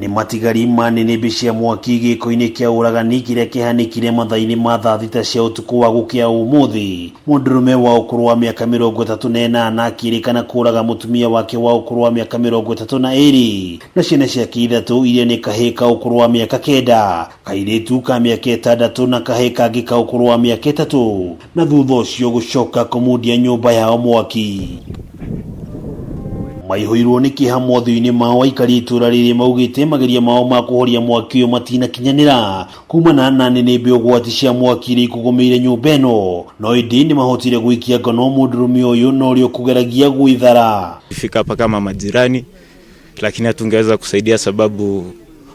Nĩ matigari ma nĩnĩmbĩ cia mwaki gĩko-inĩ kĩa ũragani kĩrĩa kĩhanĩkire mathaa-inĩ ma thaa thita cia ũtukũ wa gũkĩa ũmũthĩ. Mũndũrũme wa ũkũrũ wa mĩaka 38 akĩrĩkana kũraga mũtumia wake wa ũkũrũ wa mĩaka 32 na ciana ciake ithatũ iria nĩ kahĩĩ ka ũkũrũ wa mĩaka 9, kairĩtu ka mĩaka 6 na kahĩĩ kangĩ ka ũkũrũ wa mĩaka 3, na thutha ũcio gũcoka kũmundia nyũmba yao mwaki. Maihũirwo nĩ kĩeha mothiũ-inĩ mao aikari itũra rĩrĩ maugĩte mageria mao ma kũhoria mwaki ũyũ matinakinyanĩra kumana na nĩnĩmbĩ ũgwati cia mwaki iria ikũgũmĩire nyũmba ĩno, no ĩndĩ nĩ mahotire gũikia ngono mũndũrũme ũyũ na ũrĩa ũkũgeragia gwĩthara. Fika hapa kama majirani, lakini hatungeweza kusaidia sababu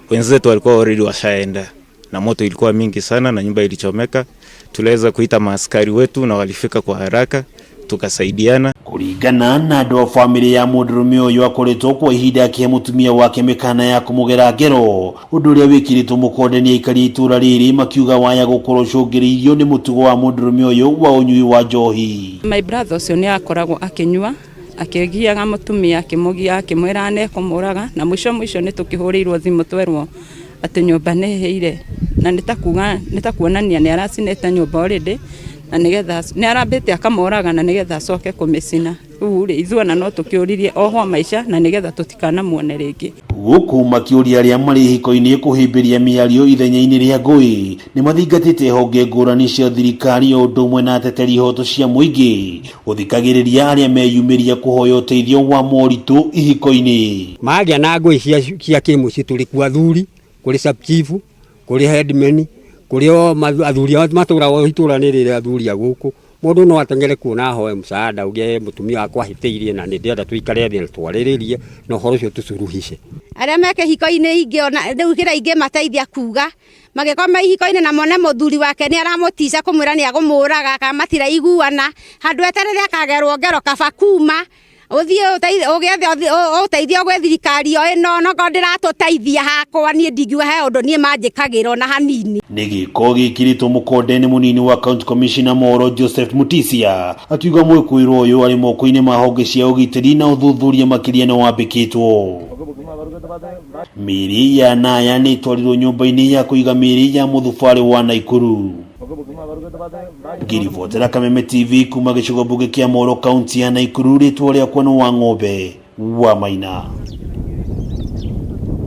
wenzetu walikuwa already washaenda na moto ilikuwa mingi sana na nyumba ilichomeka. Tuliweza kuita maaskari wetu na walifika kwa haraka, tukasaidiana. Kũringana na andũ a bamĩrĩ ya mũndũrũme ũyũ, akoretwo kwa ihinda akĩhe mũtumia wake mĩkana ya kũmũgera ngero, ũndũ ũrĩa wĩkĩrĩtwo mũkonde nĩ aikari a itũra rĩrĩ makiuga waya gũkorwo ũcũngĩrĩirio nĩ mũtugo wa mũndũrũme ũyũ wa ũnyui wa njohi. My brother ũcio nĩ akoragwo akĩnyua, akĩgiaga mũtumia, akĩmũgia, akĩmwĩra nĩekũmũraga, na mũico mũico nĩ tũkĩhũrĩirwo thimũ twerwo atĩ nyũmba nĩ ĩhĩire, na nĩ ta kuga nĩ ta kuonania nĩ aracinĩte nyũmba already, na nĩgetha nĩ arambĩte akamoraga na nĩgetha acoke kũmĩcina. Rĩu rĩ, ithuĩ ona no tũkĩũririe ohwo maica na nĩgetha tũtikanamuone rĩngĩ. Gũkũ makĩũria arĩa marĩ ihiko-inĩ kũhĩmbĩria mĩario ithenya-inĩ rĩa ngũĩ, nĩ mathingatĩte honge ngũrani cia thirikari o ũndũ ũmwe na ateteri ihoto cia mũingĩ gũthikagĩrĩria arĩa meyumĩria kũhoya ũteithio wa moritũ ihiko-inĩ. Magĩa na ngũĩ cia kĩmũciĩ, tũrĩ kuo athuri, kũrĩ sub chief, kũrĩ headman, kũrĩ o athuri a matũra, o itũra nĩ rĩrĩ athuri a gũkũ. Mũndũ no ateng'ere kuo na ahoe msaada, uge mũtumia wakwa ahĩtĩirie na nĩ ndĩrenda tũikare thĩ na twarĩrĩrie na ũhoro ũcio tũcuruhice. Arĩa me kĩhiko-inĩ ingĩona rĩu kĩrĩa ingĩmateithia kuga, mangĩkorwo me ihiko-inĩ na mone mũthuri wake nĩ aramũtica kũmwĩra nĩ agũmũraga kana matiraiguana, handũ eterere akagerwo ngero, kaba kuma ũthiĩ ũgĩethe ũteithio gwĩ thirikari o ĩno. Onokorwo ndĩratũteithia, hakwa niĩ ndingiuga he ũndũ niĩ manjĩkagĩra ona hanini. Nĩ gĩko gĩkĩrĩtwo mũkonde nĩ mũnini wa county commissioner Moro Joseph Mutisia, akiuga mwĩkũĩrwo ũyũ arĩ moko-inĩ ma honge cia ũgitĩri na ũthuthuria makĩria nĩ wambĩkĩtwo. Mĩĩrĩ ya naya nĩ ĩtwarirwo nyũmba-inĩ ya kũiga mĩĩrĩ ya mũthubarĩ wa Naikuru. Ngĩribotera Kameme TV kuma gĩcigo mbunge kĩa Moro, kaunti ya Naikuru, rĩtwa rĩakwa nĩ wa Ng'ombe wa Maina.